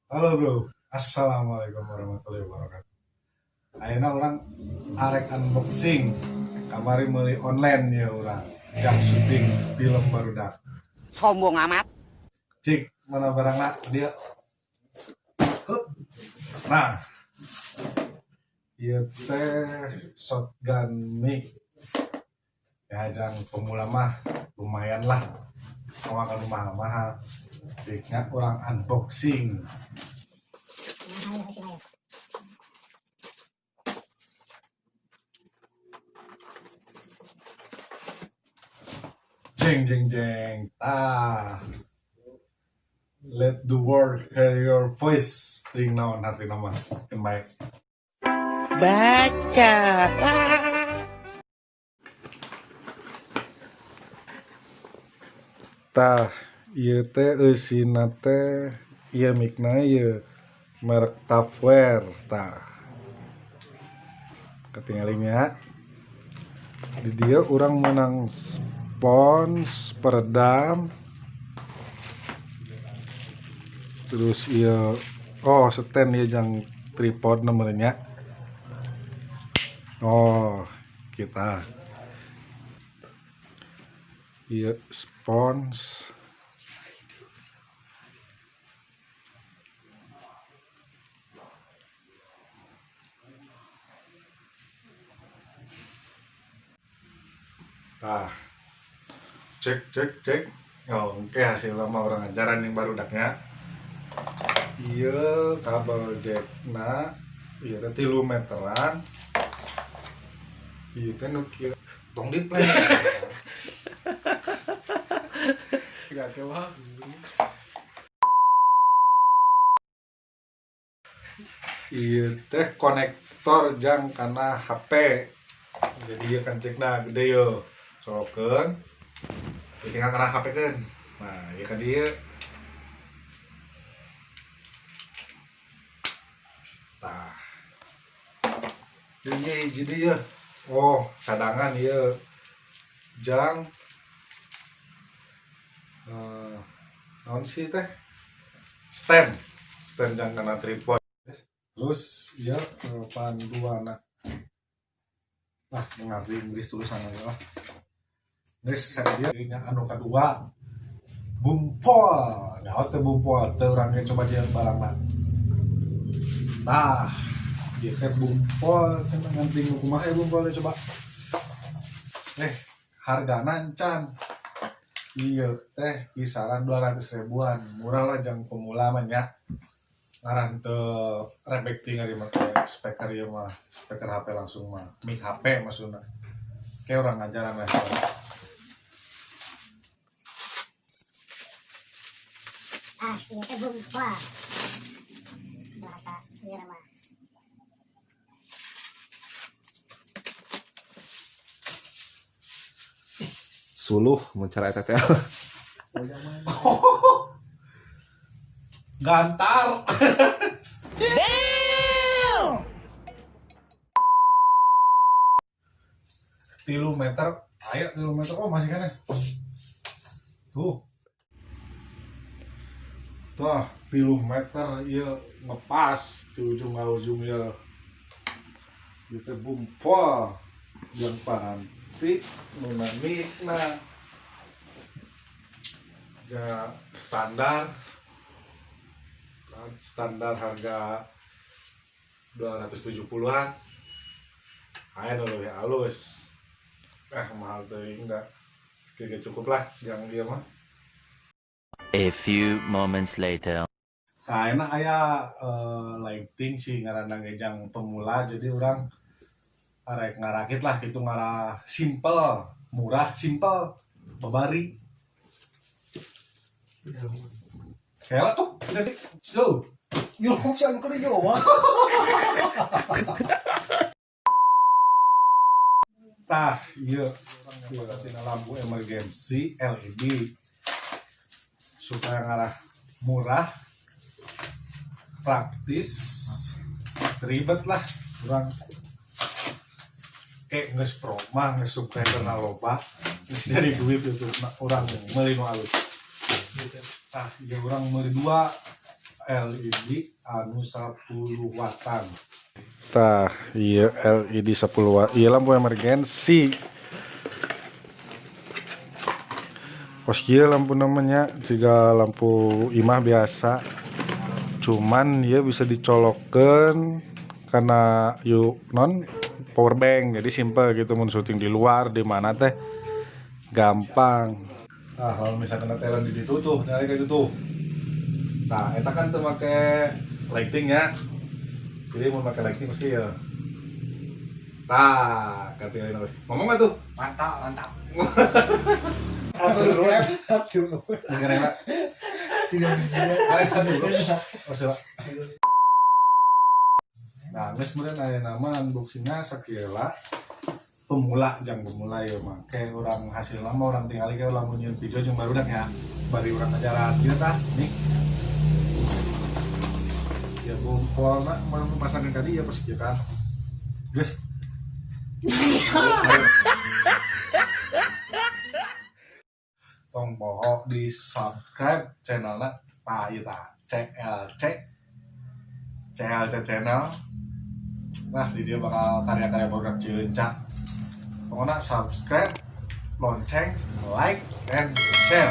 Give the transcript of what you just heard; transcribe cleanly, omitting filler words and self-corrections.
Halo bro, assalamualaikum warahmatullahi wabarakatuh. Ayeuna urang arek unboxing. Kamari meuli online ya urang yang syuting film barudak. Sombong amat. Cik, mana barangna dia? Hup. Nah, ieu teh shotgun mic. Ya, jang pemula mah lumayan lah. Mau kan mahal-mahal. Ciknya urang unboxing. Jeng jeng jeng. Ah. Let the world hear your voice. Ting naon artina mah. Keun bae. Baca. Tah, ieu teh eusina teh ieu micna ieu merek Tupperware tah. Katingali nya. Di dieu urang meunang spons peredam. Terus ieu, oh, stand ieu jang tripod namanya. Oh, kita ieu spons. Tah, cek cek cek. Oh, oke, hasil lama urang ajaran yang barudaknya. Iya, kabel jackna ieu teh 3 meteran. Ieu teh nu kieu tong di play. Gak kewah. Ieu teh konektor jang kana HP. Jadi ieu kan jackna gede yo. Colokeun. Jadi tinggal kana HP keun. Nah, ieu kan dieu. Tah. Ini hiji deui yeuh. Oh, cadangan ieu. Jang naon sih teh? Stand. Stand jang kana tripod. Terus ieu panduanna. Ah, mengerti Inggris tulisannya lah. Geus saya dia anu kadua. Bumpol. Nyaho teh bumpol teh urang ge coba dia barangna. Tah, ieu teh bumpol cenah ngan bingung kumaha ya bumpol teh coba. Hargana encan. Ieu teh kisaran 200 ribuan. Murah lah jang pemula mah nya. Ngaran teu rebek tinggal di make speaker ieu mah, speaker HP langsung mah, mic HP maksudna. Kayak urang ngajaran lah. Ah, ieu teh bumpol. Bahasa ieu mah. Suluh mun cara eta teh. Gantar. Damn. 3 meter, ayo 3 meter, oh masih kan ya? Tuh. Tuh, 3 meter, iya ngepas di ujung ke ujung ya. Gitu bumpol. Yang paranti nuna mikna. Ya standar. Standar harga 270-an. Ayo lebih halus. Mahal teuing da. Sekira cukup lah yang dia mah. A few moments later. Nah, enak aya lighting sih ngaranna ge jang pemula, jadi urang arek ngarakit lah gitu, ngarah simple, murah, simple, babari. Kela tuh, udah deh. Slow. Yo, siapa kena yo, wah. Tah, iya. Urang tina lampu emergency LED supaya ngarah murah, praktis, ribet lah. Urang kayak geus pro mah, geus subscriber na loba, geus jadi duit itu. Nah, urang meuli nu alus. Tah, ieu urang meuli 2. LED anu 10 wattan. Tah, iya LED 10 watt. Iya, lampu emergensi. Kos kieu lampu namanya juga lampu imah biasa. Cuman dia bisa dicolokkan karena yuk non power bank, jadi simple gitu mun syuting di luar di mana teh gampang. Nah, kalau misalkan talent di ditu tuh, dari kayak itu tuh. Nah, eta kan tuh make lighting ya. Jadi mau pakai lighting mesti ya. Nah, katinggalin terus. Ngomong nggak tuh? Mantap, mantap. Sekarang lah. Nah, geus kemudian aya nama unboxingnya sakila pemula, jang pemula ya mah. Kayak orang hasil lama orang tinggal kayak lamun nyieun video jeung barudak ya. Bari urang ngajaran kieu tah, nih. Ya bungkol nak mau pasangin tadi ya pas kieu kan. Geus. Tong poho di subscribe channelna tah ieu tah CLC CLC channel. Nah, di dia bakal karya-karya produk Cileunca. Pokoknya subscribe, lonceng, like, and share.